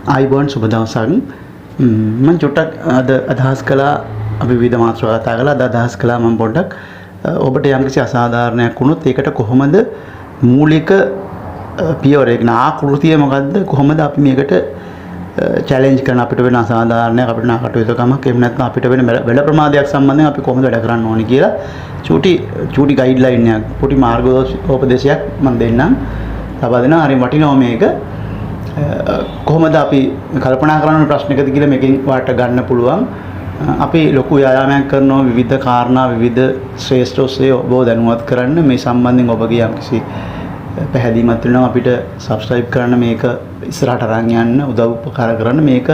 ආයුබෝවන්, සුබ දවසක්. මම චුට්ටක් අද අදහස් කළා, අපි විවිධ මාතෘකා කතා කළා. අද අදහස් කළා මම පොඩ්ඩක් ඔබට යම්කිසි අසාධාරණයක් වුණොත් ඒකට කොහොමද මූලික පියවර, ඒ කියන්නේ ආකෘතිය මොකද්ද, කොහොමද අපි මේකට චැලෙන්ජ් කරන, අපිට වෙන අසාධාරණයක්, අපිට වෙන අකටයුතුකමක්, එහෙම නැත්නම් අපිට වෙන වැඩ ප්‍රමාදයක් සම්බන්ධයෙන් අපි කොහොමද වැඩ කරන්න ඕනි කියලා චූටි චූටි ගයිඩ්ලයින් එකක්, පොඩි මාර්ගෝපදේශයක් මම දෙන්නම්, ලබා දෙනවා. හරි වටිනවා මේක. කොහොමද අපි කල්පනා කරන්න ඕන ප්‍රශ්නකද කියලා මේකෙන් වාට ගන්න පුළුවන්. අපි ලොකු ව්‍යායාමයක් කරනවා විවිධ කාරණා, විවිධ ශ්‍රේෂ්ඨ ඔස්සේ ඔබව දැනුවත් කරන්න. මේ සම්බන්ධයෙන් ඔබගේ යම්කිසි පැහැදීමක් තියෙනවා අපිට සබ්ස්ක්‍රයිබ් කරන්න, මේක ඉස්සරහට අරන් යන්න උදව් උපකාර කරන්න, මේක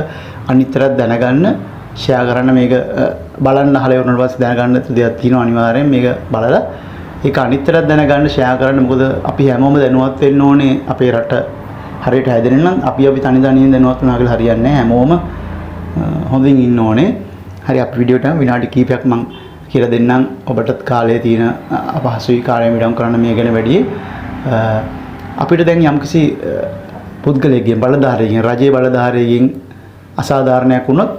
අනිත් අයටත් දැනගන්න ෂෙයා කරන්න. මේක බලන්න අහලා ඉවරනට පස්සේ දැනගන්න දෙයක් තියෙනවා අනිවාර්යෙන්. මේක බලලා ඒක අනිත් අයටත් දැනගන්න ෂෙයා කරන්න. මොකද අපි හැමෝම දැනුවත් වෙන්න ඕනේ. අපේ රට හරියට හැදෙන්න නම් අපි අපි තනි තනියෙන් දැනුවත් වුණා කියලා හරියන්නේ නැහැ. හැමෝම හොඳින් ඉන්න ඕනේ. හරි, අපි වීඩියෝට යමු. විනාඩි කිහිපයක් මං කියලා දෙන්නම්. ඔබටත් කාලය තියෙන අපහසුයි කාලය විඩම් කරන්න මේ ගැන වැඩි. අපිට දැන් යම්කිසි පුද්ගලයෙක්ගෙන්, බලධාරියෙක්ගෙන්, රජයේ බලධාරියෙක්ගෙන් අසාධාරණයක් වුණොත්,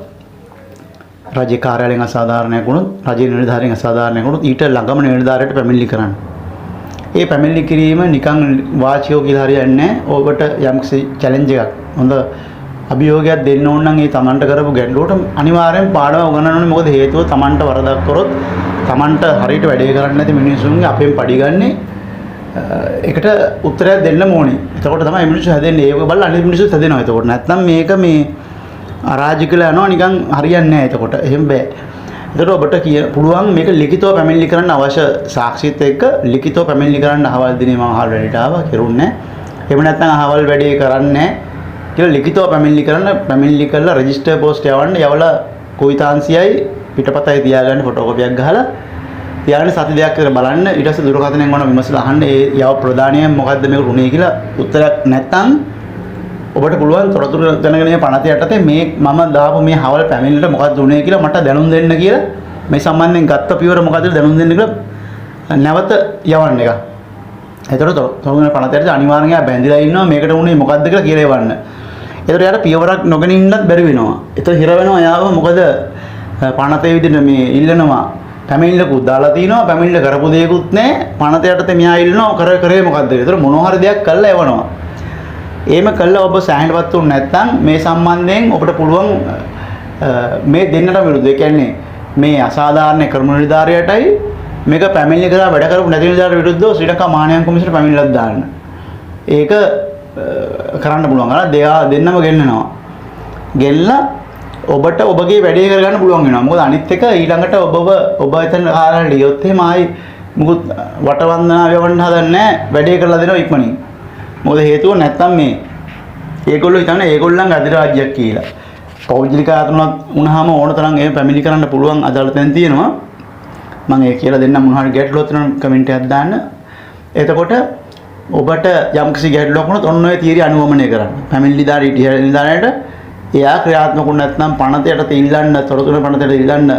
රජයේ කාර්යාලයෙන් අසාධාරණයක් වුණොත්, රජයේ නිලධාරියෙන් අසාධාරණයක් වුණොත්, ඊට ළඟම නිලධාරියට පැමිණිලි කරන්න. ඒ පැමිණිලි කිරීම නිකන් වාචිකව කියලා හරියන්නේ නැහැ. ඔබට යම්කිසි චැලෙන්ජ් එකක්, හොඳ අභියෝගයක් දෙන්න ඕන නම් ඒ තමන්ට කරපු ගැටලුවට අනිවාර්යෙන් පාඩම උගන්වන්න ඕනේ. මොකද හේතුව තමන්ට වරදක් කරොත් තමන්ට හරියට වැඩේ කරන්නේ නැති මිනිස්සුන්ගේ අපෙන් පඩි ගන්නේ, ඒකට උත්තරයක් දෙන්න ඕනේ. එතකොට තමයි මේ මිනිස්සු හැදෙන්නේ. ඒක බලලා අනිත් මිනිස්සුත් හැදෙනවා එතකොට. නැත්නම් මේක මේ අරාජික වෙලා යනවා නිකන්, හරියන්නේ නැහැ එතකොට. එහෙම බෑ. එතකොට ඔබට කිය පුළුවන් මේක ලිඛිතව පැමිණිලි කරන්න, අවශ්‍ය සාක්ෂිත් එක්ක ලිඛිතව පැමිණිලි කරන්න. අහවල් දිනේ මම අහවල් වැඩේට ආවා, කෙරුන්නේ නැහැ. එහෙම නැත්නම් අහවල් වැඩේ කරන්නේ නැහැ කියලා ලිඛිතව පැමිණිලි කරන්න. පැමිණිලි කරලා රෙජිස්ටර් පෝස්ට් යවන්න. යවලා කුයිතාන්සියයි පිටපතයි තියාගන්න, ෆොටෝකොපියක් ගහලා තියාගෙන සති දෙකක් විතර බලන්න. ඊට පස්සේ දුරකථනයෙන් ඕන විමසලා අහන්න ඒ යව ප්‍රධානිය මොකද්ද මේක උනේ කියලා. උත්තරයක් නැත්නම් ඔබට පුළුවන් තොරතුරු දැනගෙන පනත යටතේ මේ මම දාපු මේ හවල් පැමිණිල්ලට මොකද්ද උනේ කියලා මට දැනුම් දෙන්න කියලා, මේ සම්බන්ධයෙන් ගත්ත පියවර මොකද්ද කියලා දැනුම් දෙන්න කියලා නැවත යවන්න එක. එතකොට තොරතුරු පනත යටතේ අනිවාර්යෙන් එයා බැඳිලා ඉන්නවා මේකට උනේ මොකද්ද කියලා කියලා එවන්න. එතකොට එයාට පියවරක් නොගෙන ඉන්නත් බැරි වෙනවා. එතකොට හිර වෙනවා එයාව. මොකද පනතේ විදිහට මේ ඉල්ලනවා, පැමිණිල්ලකුත් දාලා තිනවා, පැමිණිල්ල කරපු දෙයක්වත් නැහැ. පනත යටතේ මෙයා ඉල්ලනවා කර කරේ මොකද්ද කියලා. එතකොට මොනවා හරි දෙයක් කරලා එවනවා. එහෙම කළා ඔබ සෑහෙනපත් වුනේ නැත්නම් මේ සම්බන්ධයෙන් ඔබට පුළුවන් මේ දෙන්නට විරුද්ධ. ඒ කියන්නේ මේ අසාධාරණ කරමු නිලධාරියටයි මේක පැමිණිලි කරලා වැඩ කරපු නැති නිලධාරියට විරුද්ධව ශ්‍රී ලංකා මහානයම් කොමිසමට පැමිණිල්ලක් දාන්න. ඒක කරන්න පුළුවන්. අර දෙයා දෙන්නම ගෙන්නනවා. ගෙනලා ඔබට ඔබගේ වැඩේ කරගන්න පුළුවන් වෙනවා. මොකද අනිත් එක ඊළඟට ඔබව ඔබ එතන කාර්යාලයට ගියොත් එහෙම ආයි මුකුත් වටවන්දනාව යවන්න හදන්නේ නැහැ. වැඩේ කරලා දෙනවා ඉක්මනින්. මොකද හේතුව නැත්තම් මේ ඒගොල්ලෝ හිතන්නේ ඒගොල්ලන්ගේ අධිරාජ්‍යයක් කියලා. පෞද්ගලික ආයතනවත් වුණාම ඕන තරම් එහෙම පැමිණිලි කරන්න පුළුවන් අදාළ තැන් තියෙනවා. මම ඒ කියලා දෙන්නම්. මොන හරි ගැටලුවක් තියෙනවා නම් කමෙන්ට් එකක් දාන්න. එතකොට ඔබට යම්කිසි ගැටලුවක් වුණොත් ඔන්න ඔය තියරි අනුගමනය කරන්න. පැමිණිලි දාර ඉතිහාස නිලධාරියට එයා ක්‍රියාත්මක වුණ නැත්නම් පනත යටතේ ඉල්ලන්න, තොරතුරු පනත යටතේ ඉල්ලන්න,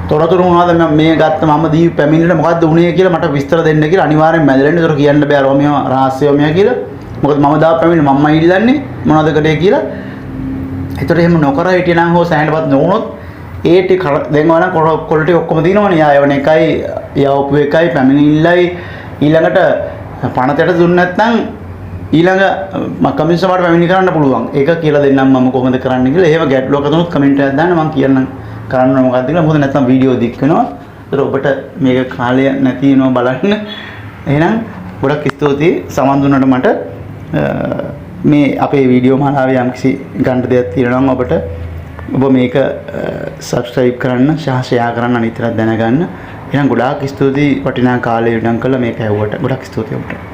තොරතුරු මොනවද, මම මේ ගත්ත මම දී පැමිණිල්ලට මොකද්ද වුනේ කියලා මට විස්තර දෙන්න කියලා අනිවාර්යෙන් මැදලා ඉන්න. ඒතර කියන්න බෑ අරවා මේවා රහස්‍යව මෙයා කියලා. මොකද මම දාපු පැමිණිල්ල මම්මයි ඉල්ලන්නේ මොනවද කරේ කියලා. ඒතර එහෙම නොකර හිටියනම් හෝ සෑහෙනපත් නොවුනොත් ඒ ටික දැන් ඔයාලා කොළ ටික ඔක්කොම තියෙනවනේ. යා යවන එකයි, යවපු එකයි, පැමිණිල්ලයි. ඊළඟට පනතට දුන්නේ නැත්නම් ඊළඟ කමිෂන් සභාවට පැමිණිලි කරන්න පුළුවන්. ඒක කියලා දෙන්නම් මම කොහොමද කරන්න කියලා. එහෙම ගැටලුවක් ඇති වුණොත් කමෙන්ට් එකක් දාන්න, මම කියන්නම් කරන්න ඕන මොකක්ද කියලා. මොකද නැත්නම් වීඩියෝ දික් වෙනවා. ඒතර ඔබට මේක කාලය නැති වෙනවා බලන්න. එහෙනම් ගොඩක් ස්තුතියි සමන් දුන්නට මට. මේ අපේ වීඩියෝ මාලාවේ යම්කිසි ගන්න දෙයක් තියෙනවා නම් ඔබට, ඔබ මේක සබ්ස්ක්‍රයිබ් කරන්න සහ ෂෙයා කරන්න අනිත් අයටත් දැනගන්න. එහෙනම් ගොඩාක් ස්තුතියි වටිනා කාලය වියදම් කළා මේක ඇහුවට. ගොඩක් ස්තුතියි ඔබට.